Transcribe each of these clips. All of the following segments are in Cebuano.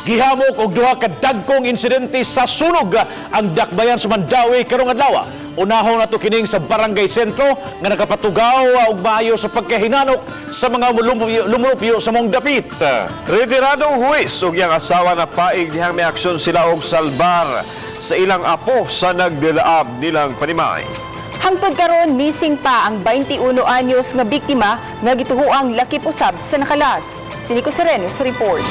Gihamok og duha ka dagkong insidente sa sunog ang dakbayan sa Mandaue karong adlaw. Unahon nato kining sa Barangay Sentro nga nakapatugaw og maayo sa pagkahinanok sa mga lumulupyo sa mong dapit. Retiradong huwes ug iyang asawa na paig dihang miaksyon sila og salbar sa ilang apo sa nagdilaab nilang panimay. Hangtod karon, missing pa ang 21 anyos nga biktima nga gituhuang lakip usab sa nakalas. Si Nico Sereno sa report.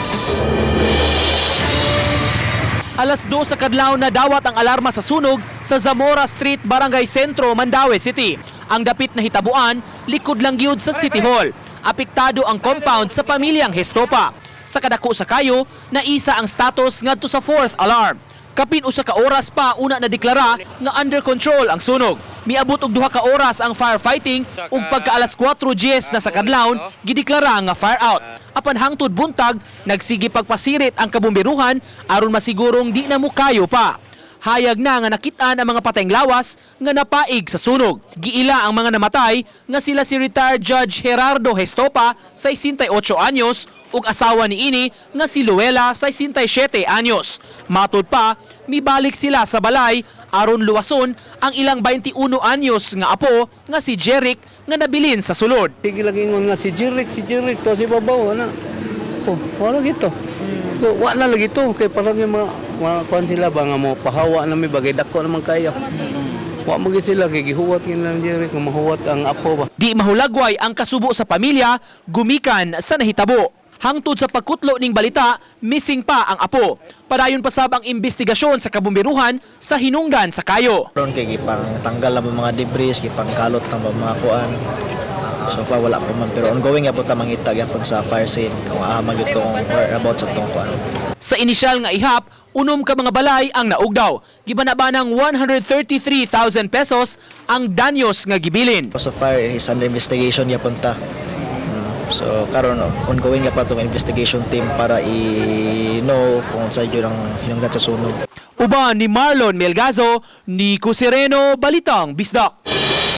Alas 2 sa kadlaw na dawat ang alarma sa sunog sa Zamora Street, Barangay Sentro, Mandaue City. Ang dapit na hitabuan, likod lang gyud sa City Hall. Apektado ang compound sa pamilyang Hestopa. Sa kadako sa kayo, naisa ang status ngadto sa fourth alarm. Kapin usa ka oras pa una na deklara nga under control ang sunog. Miabot og 2 ka oras ang firefighting ug pagka alas 4:10 na sa kadlawon gideklara nga fire out. Apan hangtod buntag, nagsige pagpasirit ang kabomberuhan aron masigurong di na mukayo pa. Hayag na nga nakit-an ang mga patayng lawas nga napaig sa sunog. Giila ang mga namatay nga sila si retired Judge Gerardo Hestopa, 68 anyos, ug asawa niini nga si Luela, 67 anyos. Matud pa, mibalik sila sa balay aron luwason ang ilang 21 anyos nga apo nga si Jeric nga nabilin sa sulod. Sige lagi ingon nga si Jeric to si babaw ana. Oh, wala gito. So, wala lagi to kay para may mga kuan sila ba nga mo pahawa na mi bagay dako naman kayo. Wa mo gid sila kay gihuwat gid lang Jeric nga mahuwat ang apo ba. Di mahulagway ang kasubo sa pamilya gumikan sa nahitabo. Hangtod sa pagkutlo ning balita, missing pa ang apo. Padayon pasab ang investigasyon sa kabomberuhan sa hinungdan sa kayo. Ron kay gipang tanggal ang mga debris, gipang kalot ang mga kuan. So far wala pa man, pero ongoing gyapon ta mangita gyapon sa fire scene kung aha man gyud tong whereabouts sa tong kuan. Sa inisyal nga ihap, 6 ka mga balay ang naugdaw. Gibanaba ng 133,000 pesos ang danyos nga gibilin. So far is under investigation gyapon ta. So karon ongoing gyapon tong investigation team para i-know kung sa gyud ang hinungdan sa sunog. Uban ni Marlon Melgazo, Nico Sereno, Balitang Bisdak.